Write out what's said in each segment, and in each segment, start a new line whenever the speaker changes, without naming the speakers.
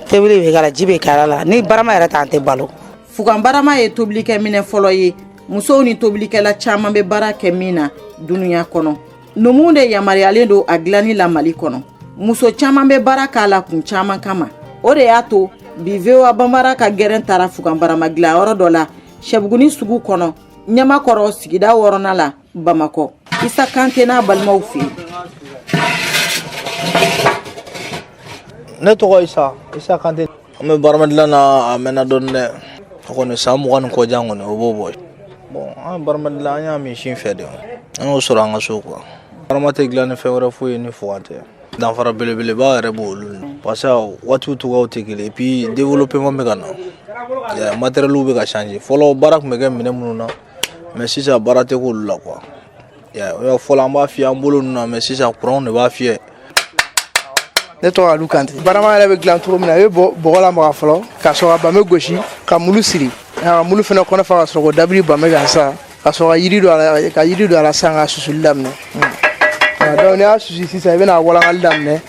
Tobili bɛ k'a la, ji bɛ k'a la. Ni barama yɛrɛ t'an tɛ balo.
Fugan barama ye tobilikɛminɛ fɔlɔ ye, musow ni tobilikɛla caman bɛ baara kɛ min na dunuya kɔnɔ. Numuw de yamaruyalen don a dilanni la Mali kɔnɔ. Muso caman bɛ baara k'a la kun caman kama. O de y'a to bi VOA Banbara ka gɛrɛn taara fugan barama dilanyɔrɔ dɔ la Sɛbuguni sugu kɔnɔ, Ɲamakɔrɔ sigida wɔɔrɔnan la, Bamakɔ, Isa Kante n'a balimaw fɛ yen.
Ne tɔgɔ Isa, Isa Kante. An bɛ barama dilan na, a mɛnna dɔɔni dɛ. O kɔni, san 20 ni kɔ jan kɔni, o b'o bɔ. Bon, an barama dilan, an y'a min sin fɛ de, an y'o sɔrɔ an ka so quoi. Barama tɛ dilan ni fɛn wɛrɛ foyi ye ni fugan tɛ. Danfara belebeleba yɛrɛ b'olu, parce que waatiw cogoyaw tɛ kelen, et puis développement bɛ ka na, matériel bɛ ka changer. Fɔlɔ, baara tun bɛ kɛ minɛn minnu na, mais sisan baara tɛ k'olu la quoi. Fɔlɔ, an b'a fiyɛ an bolo ninnu na, mais sisan courant de b'a fiyɛ.
Ne tɔgɔ Alu Kante. Barama yɛrɛ bɛ dilan cogo min na, i bɛ bɔgɔ lamaga fɔlɔ, ka sɔrɔ ka bame gosi, ka mulu siri, ka mulu fana kɔnɔ fa, ka sɔrɔ k'o dabiri bame kan sisan, ka sɔrɔ ka yiri don a la, ka yiri don a la sisan, ka susuli daminɛ. Donc n'i y'a susu sisan, i bɛna walangali daminɛ.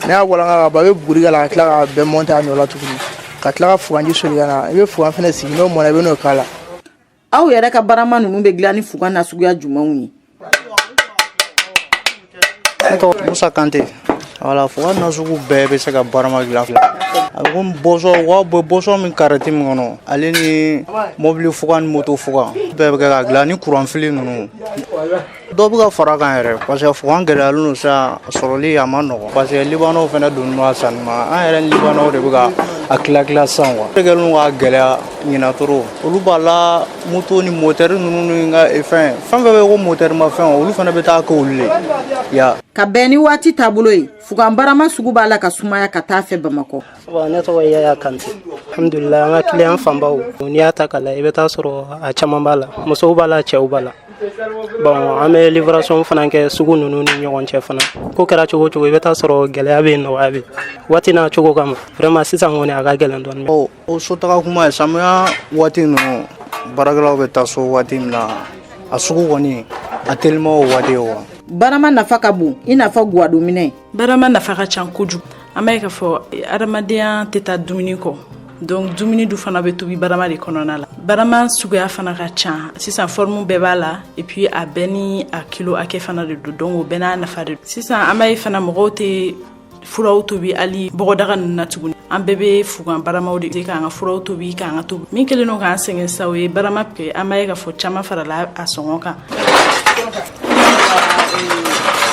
N'i y'a walanga ka ban, i bɛ buguri k'a la, ka tila k'a bɛɛ monter a nɔ la tuguni, ka tila ka fuganji soli ka na. I bɛ fugan fana sigi, n'o mɔna, i bɛ n'o k'a la.
Aw yɛrɛ ka barama ninnu bɛ dilan ni fugan nasuguya jumɛnw ye?
Ne tɔgɔ Musa Kante. Wala, fugan nasugu bɛɛ bɛ se ka barama dilan. A bɛ komi bɔsɔn, u b'a bɔ bɔsɔn min karɛti min kɔnɔ, ale ni mobili fugan ni moto fugan bɛɛ bɛ kɛ ka dilan, ni kuranfili ninnu. Dɔ bɛ ka fara kan yɛrɛ, parce que fugan gɛlɛyalen don sisan, sɔrɔli a ma nɔgɔn, parce que libanɛw fana donnen don a sanni ma. An yɛrɛ ni libanɛw de bɛ ka a tila tila sisan quoi. O de kɛlen don k'a gɛlɛya ɲinan trop. Olu b'a la, moto ni motɛri ninnu ni ka fɛn fɛn fɛn bɛ ko motɛri ma fɛn, olu fana bɛ taa kɛ olu de ya.
Ka bɛn ni waati taabolo ye, fugan barama sugu b'a la ka sumaya ka taa fɛ Bamakɔ.
Ne tɔgɔ Yaya Kante. Alhamdulillah, an ka client fanbaw, n'i y'a ta k'a lajɛ, i bɛ taa sɔrɔ a caman b'a la, musow b'a la, cɛw b'a la. Bon, an bɛ livraison fana kɛ sugu ninnu ni ɲɔgɔn cɛ fana. Ko kɛra cogo o cogo, i bɛ taa sɔrɔ gɛlɛya bɛ yen, nɔgɔya bɛ yen, waati n'a cogo kama. Vraiment, sisan kɔni, a ka gɛlɛn dɔɔnin.
O sotaga kuma ye, samiya waati ninnu, baarakɛlaw bɛ taa so waati min na, a sugu kɔni a telima o waati ye wa.
Barama nafa ka bon i n'a fɔ gwadonminɛ.
Barama nafa ka ca kojugu. An b'a ye k'a fɔ adamadenya tɛ taa dumuni kɔ, donc dumuni du fana bɛ tobi barama de kɔnɔna la. Barama suguya fana ka ca sisan, forme bɛɛ b'a la, et puis a bɛɛ ni a kilo hakɛ fana de don, donc o bɛɛ n'a nafa de don. Sisan an b'a ye fana, mɔgɔw tɛ furaw tobi hali bɔgɔdaga ninnu na tuguni. An bɛɛ bɛ fugan baramaw de k'an ka furaw tobi, k'an ka tobi. Min kɛlen don k'an sɛgɛn sisan, o ye barama kɛ. An b'a ye k'a fɔ caman farala a sɔngɔ kan.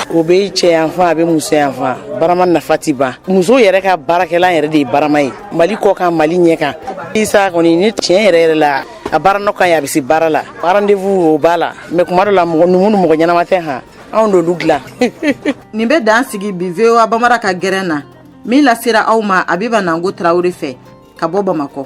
O bɛ cɛ yan fan, a bɛ muso yan fan. Barama nafa ti ban. Muso yɛrɛ ka baarakɛlan yɛrɛ de ye barama ye, Mali kɔ kan, Mali ɲɛ kan. Isa kɔni, ni tiɲɛ yɛrɛ yɛrɛ la, a baara nɔ ka ɲi, a bɛ se baara la. Rendez-vous o b'a la, mais kuma dɔ la, mɔgɔ numu ni mɔgɔ ɲɛnama tɛ han, anw d'olu dilan.
Nin bɛ dan sigi bi VOA Bamara ka gɛrɛn na, min lasera aw ma Abiba Nango Tarawele fɛ ka bɔ Bamakɔ.